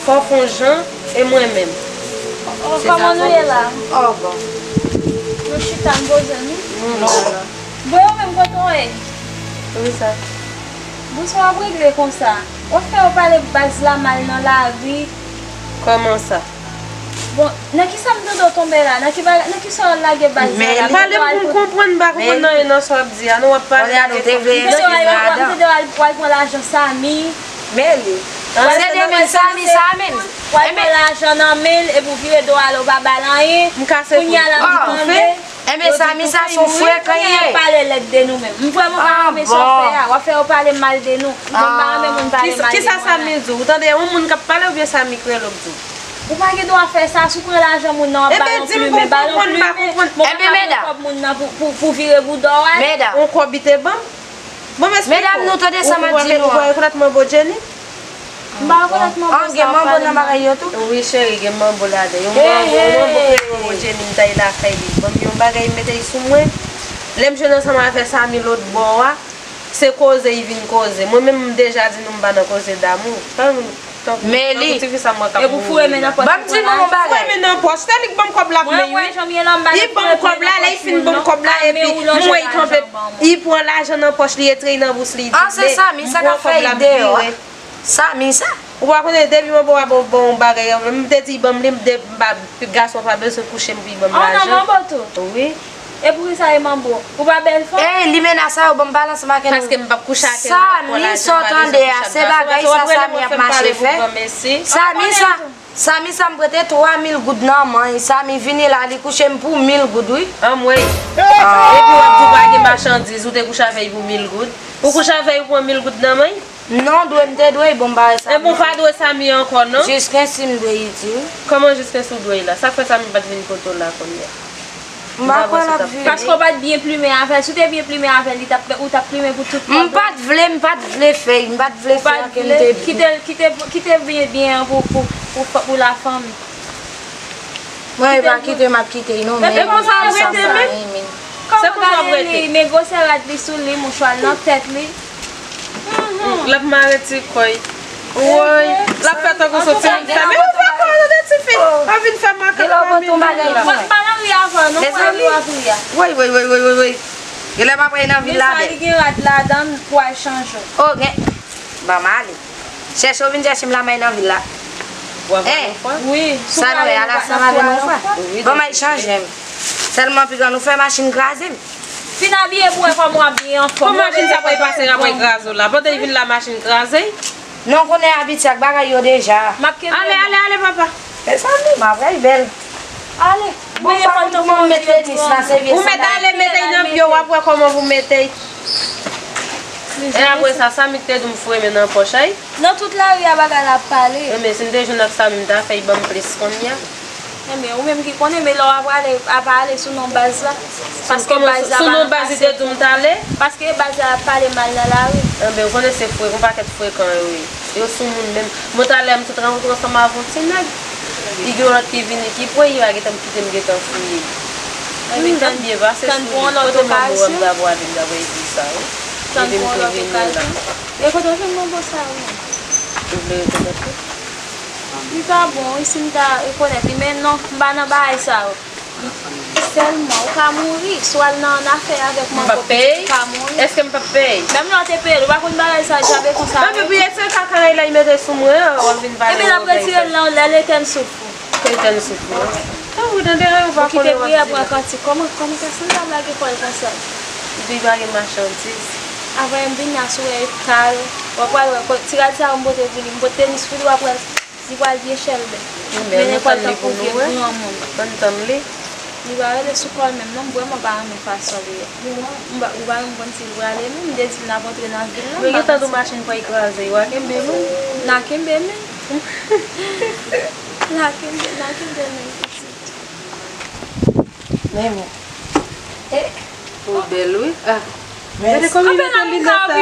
Fò w fè yon jan, e mwen menm. Oh, kòman nou ye la? Oh, bon. Nou chita, n poze nou. Bon, ou menm kote w ye? Poukisa? Bon, sa w ap regle konsa? W ap fè yo pale baz la mal nan lari. Kòman sa? Bon, nan kisa m tande w tonbe la? Nan ki bagay, nan kisa w lage baz la? Men pale pou m konprann, m pa konprann anyen nan sa w ap di a, non, w ap pale. Kounye a nou te vle. M tande w al, m tande w al, w al pran lajan Samy. Men li. Se de men Samy, Samy. W al pran lajan nan men l, epi w vire do w ale, w pa ba l anyen. M kase pou l. Kounye a la m tande. Enben, Samy sa se yon frè k li ye. Kounye a y ap pale lèd de nou menm. M vrèman pa renmen sa w fè a. W ap fè yo pale mal de nou. M pa renmen moun pale mal de mwen. Kisa Samy di w? Ou tande yon moun k ap pale oubyen Samy k rele w k di w? Ou pa gen dwa fè sa, si w pran lajan moun nan, w ap ba l yon plimen, ba l yon plimen. Bon, pa pran kòb moun nan pou, pou, pou vire bouda w a. Yon kòb li te ban m. Bon, m esplike w. Medam, nou tande sa m ap di nou an. Ou rekonèt manbo Jenny? M pa rekonèt manbo sa w ap pale m nan. An, gen manbo nan bagay yo tou? Wi, cheri, gen manbo ladan. Yon manbo, yon manbo k rele manbo Jenny, m t al lakay li. Ban m yon bagay, li mete l sou mwen. Lè m jwenn ansanm avè Samy lòt bò a, se koze li vin koze. Mwen menm, m deja di nou m pa nan koze damou. Tankou, tankou, tankou tifi sa mwen k ap mouri la. Ban m di nou yon bagay. Foure men nan pòch. Se li k ban m kòb la pou mwen, wi. Li ban m kòb la, lè li fin ban m kòb la, epi m wè li kanpe, li pran lajan nan pòch li, li etreye nan bous li, li di, "Ble, m pran kòb la, m vire." Samy sa. Ou pa konnen depi manbo a ba w, ba w yon bagay, m te di li ban m li, m de, m pa, gason pa bezwen kouche m pou li ban m lajan. Wi. E poukisa e manbo? Ou pa bèl fanm? Ey, limena sa yo ban m pale ansanm ak nou. Paske m p ap kouche ak Samy, sa w tande a, se bagay sa Samy ap mache fè. Samy sa, Samy sa m prete twa mil goud nan men l, Samy vini la, li kouche m pou mil goud, wi. Anmwey. Epi w ap di w pa gen machandiz, ou te kouche avè l pou mil goud. Ou kouche avè l, ou pran mil goud nan men l? Non, dwe m te dwe, bon, m pa wè sa. Enben, ou pa dwe Samy ankò, non? Jiskensi m dwe li di wi. Kòman jiskensi w dwe li la? Sa k fè Samy pa t vin kote w la kounye a? M pa kwè l ap vini. Paske w pa t byen plimen avè l. Si w te byen plimen avè l, li t ap, ou t ap plimen pou tout kòb la. M pa t vle, m pa t vle fè, m pa t vle fè ankenn te. Kite, kite, kite byen, byen an pou, pou, pou, pou lafanmi. Mwen, e pa kite m ap kite l non, men. E konsa w ap rete, men. Se konsa w ap rete. Men gwosè rad li sou li, mouchwa l nan tèt li. L ap mare ti kòy. Woy, l ap fè tankou sou ti fi. Men ou pa kwè nan de ti fi. Ap vin fè makak nan mitan la. Mwen pa nan ri avan non, mwen ap ri a. Woy, woy, woy, woy, woy, woy. Genlè m ap al nan vil la bèl. Men sa li gen rad ladan l pou al chanje. Oh, gen. Ban m ale. Chèche w vin chèche m la m al nan vil la. Hein? Wi, sa nou wè, al ansanm avè nou yon fwa. Ban m al chanje m. Sèlman pi gran nou fè machin kraze m. Fin abiye pou wè kòman w abiye anfòm. Kòman machin sa pral pase la pral kraze w la? Pandan l vin la machin kraze? Non, konnen abitye ak bagay yo deja. M ap kenbe. Ale, ale, ale, papa. Mezanmi, m ap ray bèl. Ale. Bon, pa konn kòman m met tenis la, se vye sandal. Ou mèt ale mete l nan pye w, w ap wè kòman pou mete l. E apre sa, Samy te di m foure men nan pòch, ay. Nan tout lari a bagay la ap pale. Enben, si m te jwenn ak Samy, m ta fè l ban m plis kounye a. Enben, ou menm ki konnen, men lè w ap ale, ap ale sou non baz la. Paske baz la pa nan pase. Sou non baz li te di w m t ale? Paske baz la ap pale mal nan lari. Enben, ou konnen se fre-, yon pakèt frekan yo ye. Yo sou moun menm. Mwen talè m sot rankontre ansanm avè yon ti nèg. Li gen yon lòt ki vini ki pre, li pa gentan kite m gentan fouye. Li tann byen pase sou li. Kote manbo a m ta pwale m ta voye di sa wi. Li vin tou vini la. E kote w jwenn manbo sa a menm? Ou vle rekonèt li? Li pa bon wi, si m ta rekonèt li, men non, m pa nan bagay sa yo. Sèlman, ou ka mouri. Si w al nan annafè avèk manbo pitit, ou ka mouri. Èske m p ap peye? Menm lè w te peye l, ou pa konn bagay sa, jape konsa. Nan pipi, èske kaka rèy la, li mete sou mwen an, w ap vin pale bagay sa. Epi l ap retire l nan lè l etèn souf ou. Etèn souf mwen. Tanpri, tande, ou pa konnen w ap di la. Ou kite priyè pran kantik. Kòman, kòman pèsonn pa blage kò l konsa? Li pa gen machandiz. Avè m vin la, si w wè eta yo, w ap pral wè, ti rad sa yo m pote pou li, m pote tenis pou li, w ap wè l. Li pral byen chèlbè. Men li pral tankou vye granmoun. Ann tann li. Li pa rele sou kò l menm non, m vrèman pa renmen fason li ye. M pa, ou pa menm konn si l prale menm, m te di l n ap antre nan vil la. Men gentan di w machin pral kraze, w a kenbe menm. N a kenbe menm. N a kenbe, n a kenbe menm pitit. Men bon. E. Ou bèl wi. Ah. Gade kòman l mete linèt la.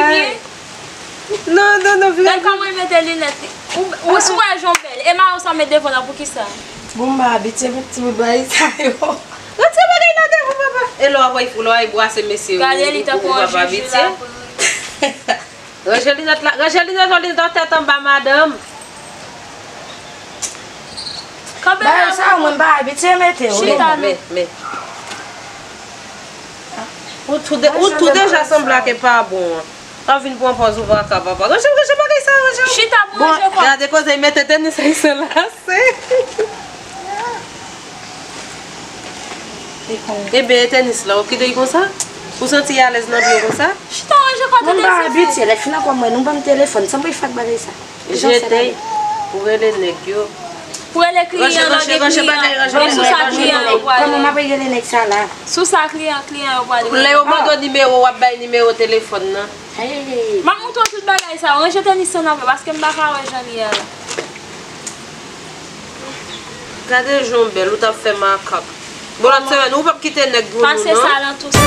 Non, non, non, vle. Gad kòman l mete linèt li. Ou, ou si w wè jan w bèl. E mayo sa w met devan nan poukisa? Bon, m pa abitye met ti bout bagay sa yo. Retire bagay la devan papa. E lè w ap, lè w ap bwase mesye yo, ou, ou p ap abitye? Ranje linèt la, ranje linèt ou, linèt ou tèt anba madanm. Bagay sa yo mwen m pa abitye mete yo. Chita non. Men, men, men. Ou tou de-, ou tou deja sanble ak pa bon an. W ap vin pran pòz ou pa ka, papa. Ranje, ranje bagay sa, ranje. Chita pou ranje kò. Bon, gade koze, mete tenis ayisyen la, se. Ebyen, e tenis la, ou kite l konsa? Ou santi alèz nan pye w konsa? Chita ranje kò tande. Mwen m pa abitye, lè fini ankò mwen, nou ban m telefòn, sanble fak bagay sa. Jete, ou rele nèg yo. Ou rele kliyan nan gen kliyan. E sou sa kliyan yo pwale. Kòman m ap rele nèg sa la? Sou sa kliyan, kliyan yo pwale. Lè yo mande w nimewo, w ap bay nimewo telefòn nan. M ap montre w tout bagay sa yo. Ranje tenis lan nan pye, paske m pa ka wè jan li ye a la. Gade jan w bèl, ou t ap fè makak. Bon, lòt semèn, ou p ap kite nèg pou nou, non? Pase sa nan tou sa.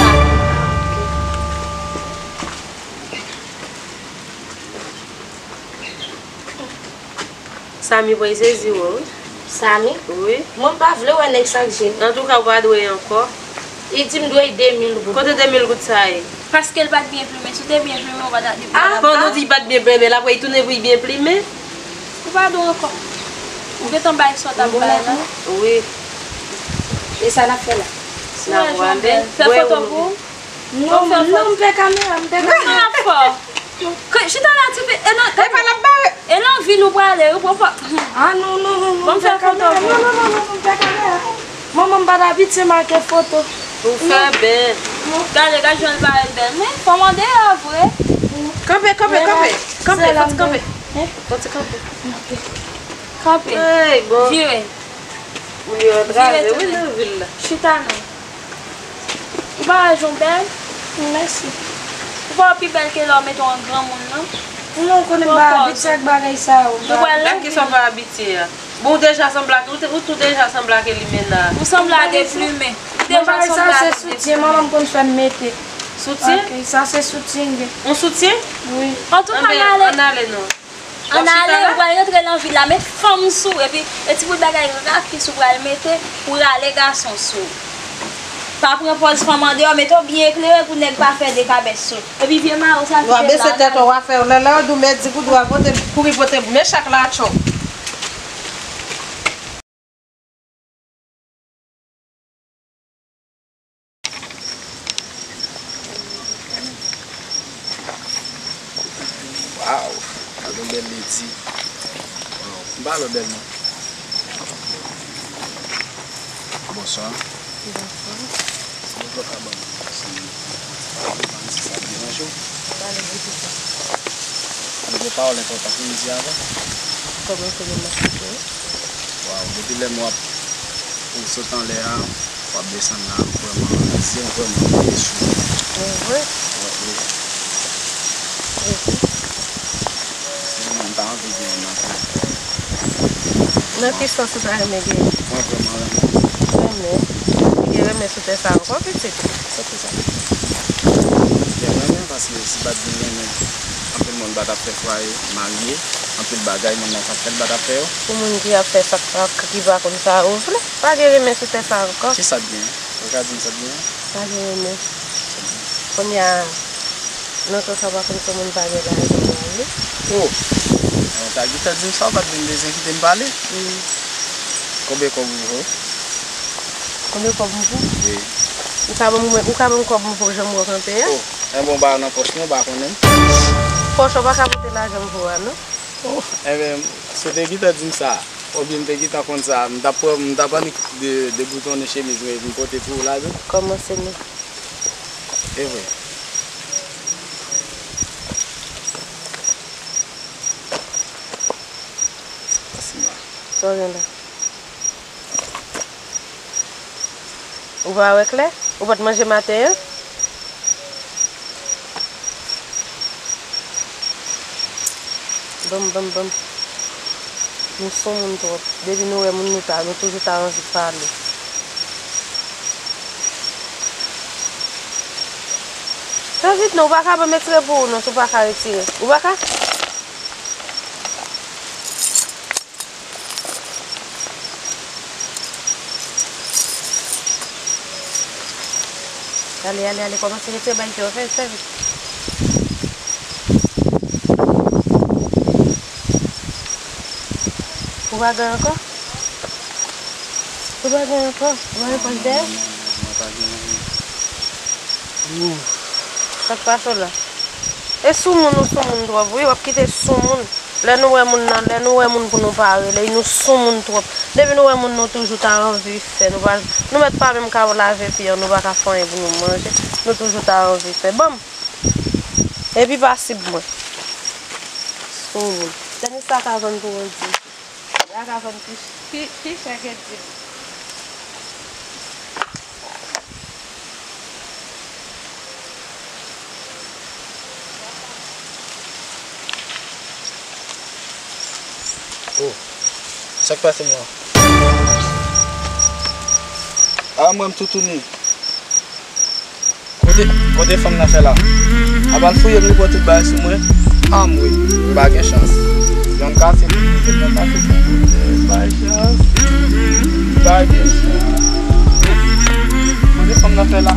Samy pral sezi wè w wi. Samy? Wi. Mwen m pa vle wè nèg sa k jeni. Antouka, ou pa dwe ankò. Li di m dwe de mil goud. Kote de mil goud sa ye? Paske l pa t byen plimen. Si w te byen plimen, ou pa t ap di. Ah, pandan w di l pa t byen plimen, l ap wè li tounen pou l byen plimen. Ou pa dwe ankò. Ou gentan bay sa w t ap bay la. Wi. E sa n ap fè la? N ap wale. Fè foto pou ou? Non, non, m pè kamera, m pè kamera. Kòman l ap fè w? Chita la, ti fi, e nan, e pa l ap bare. E nan vil ou prale, ou pran fò. Ah, non, non, non, non, m pè kamera. Non, non, non, non, non, m pè kamera. Manman m pa t abitye make foto. Ou fè byen. Gade, gade jan l parèt bèl. Men, fanm an deyò vre. Kanpe, kanpe, kanpe. Kanpe, fò ti kanpe. Fò ti kanpe. Kanpe. Vire. Ou ye antrave, wi, nan vil la. Chita non. Ou pa wè jan w bèl? Mèsi. Ou pa wè pi bèl ke lè w mete w an granmoun, non? Non, ou konnen m pa abitye ak bagay sa yo. Gad kisa w pa abitye a. Bon, ou deja sanble ak, ou te, ou tou deja sanble ak limena. Ou sanble ak de plimen. Ou deja sanble ak de plimen. Bagay sa se soutyen, manman m konn fè m mete. Soutyen? Ok, sa se soutyen m gen. Yon soutyen? Wi. Antouka, n ale. Ann ale non. Ann ale, ou pral rantre nan vil la, met fanm sou ou, epi e ti bout bagay rakis ou pral mete pou rale gason sou ou. Pa pran pòz fanm andeyò, mete w byen eklere pou nèg pa fè de kabès sou ou. Epi vye mayo sa ki te la. W ap bese tèt ou, w ap fè w lè, lè yo di w mèt di pou dwa pote, kouri pote mechak la tchòp. Waw, gad yon bèl ledi. Waw, m pa lè bèl non. Bonswa. Bonswa. Bonswa, ka ban m. Mwen si sa deranje w. Pale, m ekoute. Mwen gen pawòl enpòtan pou m di avè w. Kòman se nou mèt kite? Waw, depi lè m w ap ou sot anlè a, w ap desann la, vrèman, zye m vrèman pete sou ou. Mwen vre? Wi, wi. Epi? Mwen ta anvi gen yon nan. Nan ki sans ou ta renmen gen? Mwen vrèman renmen. Renmen? Ou gen renmen sou tè sa ankò, pitit? Sa te sa. Gen renmen, paske si pa t gen renmen, anpil moun pa t ap fè fwaye, marye, anpil bagay moun nan ka fè, l pa t ap fè yo. Pou moun ki ap fè sa k pa, ki pa konn sa yo vle, pa gen renmen sou tè sa ankò. Kisa k gen? Ou ka di m sa k gen? Pa gen renmen. Kounye a, nan sans sa, w pa konn se moun pa gen lajan pou ale. Oh! Mwen ta gentan di m sa, ou pa t vin bezwen kite m pale. Hmm. Konbyen kòb ou vo? Konbyen kòb m vo? Wi. Ou ka ban m, ou ka ban m kòb m vo jan m wè w kanpe a? Oh, enben w pa nan pòch mwen, ou pa konnen. Pòch ou pa ka pote lajan m vo a, non? Oh, enben, si w te gentan di m sa, oubyen m te gentan konn sa, m t ap pran, m t ap annik de, deboutonnen chemiz mwen epi m pote pou ou ladan. Kòmanse non. E vre. Sa gen la? Ou pa wè klè? Ou pa t manje maten an? Banm, banm, banm. Nou soumoun twòp. Depi nou wè moun, nou ta, nou toujou ta anvi pale. Fè vit non, ou pa ka ban m retire pou ou non, si ou pa ka retire. Ou pa ka? Ale, ale, ale, kòmanse retire bagay ke w fè, fè vit. Ou pa gen ankò? Ou pa gen ankò? Ou pa gen pòch dèyè? Mwen pa gen anyen. Sa k pase w la? E soumoun, ou soumoun twòp, wi, w ap kite soumoun. Lè nou wè moun nan, lè nou wè moun pou nou pa rele, nou soumoun twòp. Depi nou wè moun, nou toujou ta anvi fè. Nou pa, nou mèt pa menm ka lave pye an, nou pa ka fè anyen pou nou manje. Nou toujou ta anvi fè. Ban m! Epi pasib mwen. Soumoun. Tenis sa ka vann pou ou di. Sa ka vann pi, pi, pi chè ke di. Oh, sa k pase m la? A, mwen m toutouni. Kote, kote fanm nan fè la? Apa l fouye m, li pran tout bagay sou mwen? A, m wi, m pa gen chans. Yon kase pou m, yon kase pou m. M pa gen chans. M pa gen chans. Kote fanm nan fè la?